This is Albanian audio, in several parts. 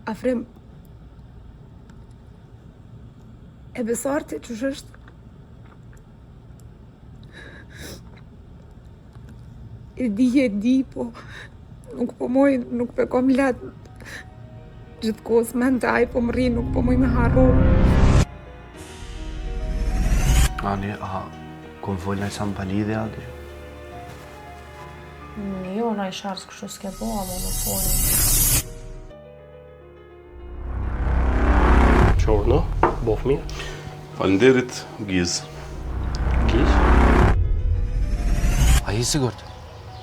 Afrim, e Besarti qysh është? E di, e di, po nuk po moj, nuk po e kom let. Gjithë kohës mend te ai po më rri, nuk po moj me harru. Ani, a, kom folë naj sen pa lidhje, a di? Jo, naj sharës kështu s'ke bo, ama më folë. Qorno, bof mirë. Faleminderit, Giz. Giz? A je i sigurt?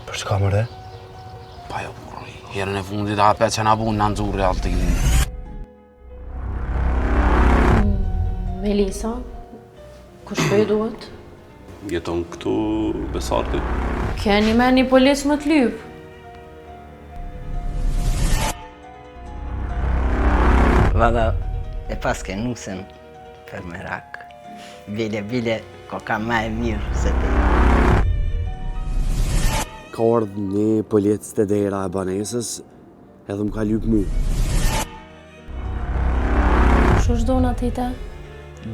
Për çka more? Pa jo, burri. Herën e fundit apet që na bu në nxurri altin. Melisa, kush po ju duhet? Jeton këtu Besarti. Keni me një polic më të lypë. Valla, e paske nusen për merak. Bile, bile, koka ma e mirë se ti. Ka ardhë një polic te dera e banesës, edhe më ka lypë mu. Kush është Dona tete?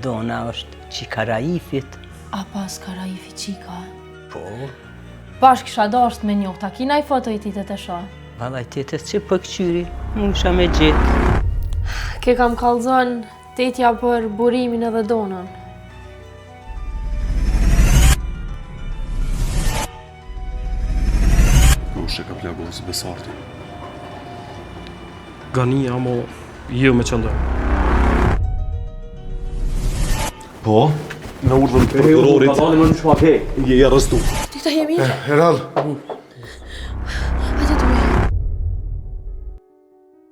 Dona është qika Raifit. A paska Raifi qika? Po. Bash kisha dasht me njohë, a ki naj foto i tete të shoh? Vallaj tete që po këqyri, mujsha me gjetë. Ke kam kallzon tetja për burimin edhe Donën. Kush e ka plagos Besartin? Gani, amo, jo me qëndër. Po, me urdhën të prokurorit. Pa më në shma ke. Je i arrestu. Ti të jemi? Herald.